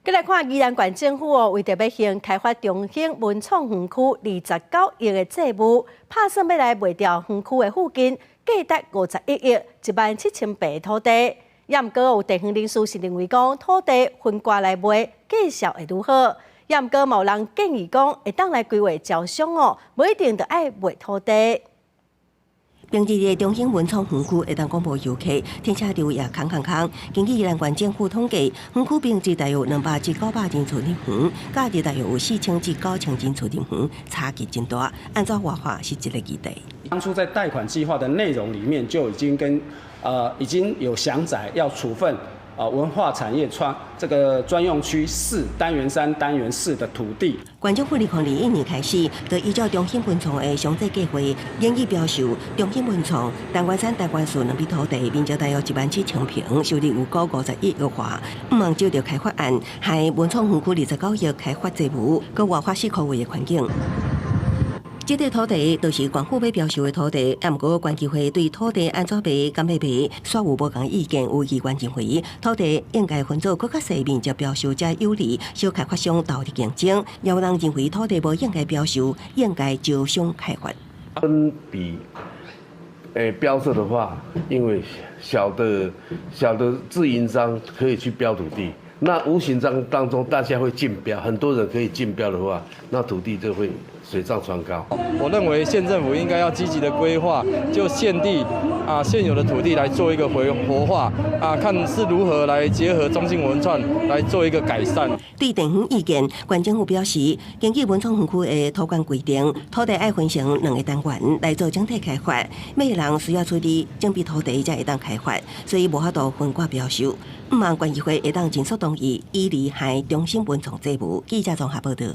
閣來看宜蘭縣政府哦，為著欲先開發中興文創園區29億的債務，拍算欲來賣掉園區的附近價值51億17,000坪的土地。也毋過有地方人士是認為講土地分割來賣，價數會愈好。也毋過嘛有人建議講，會當來規劃招商哦，無一定著愛賣土地。平日的中興文創園區會當講無遊客，停車場也空空空。根據宜蘭縣政府統計，園區平日大約200至900人次入園，假日大約有4000至9000人次入園，差距真大。按怎活化是一個議題。當初在貸款計劃的內容裡面就已經跟已經有詳載要處分文化產業創這個專用區4單元3單元4的土地。縣政府2021年開始，就依照中興文創的詳細計劃，研議標售中興文創單元三、單元四兩筆土地，面積大約17,000坪，收入預估51億外。毋望招著開發案，害文創園區29億開發債務，閣活化四箍位的環境。這塊土地就是縣府欲標售的土地，毋過縣議會對土地按怎賣、敢欲賣，煞有無仝意見。有議員認為，土地應該分做閣較細面積標售才有利小開發商投入競爭。也有人認為土地無應該標售，應該招商開發。分筆標售的話，因為小的自營商可以去標土地，那無形當中大家會競標，很多人可以競標的話，那土地就會水漲船高。我認為縣政府應該要積極的規劃，就現地啊現有的土地來做一個活化啊，看是如何來結合中興文創來做一個改善。對地方意見，縣政府表示，根據文創園區的土管規定，土地愛分成兩個單元來做整體開發，每個人需要處理整筆土地才會當開發，所以無法度分割標售。毋望縣議會會當盡速同意，以利還中興文創債務。記者綜合報道。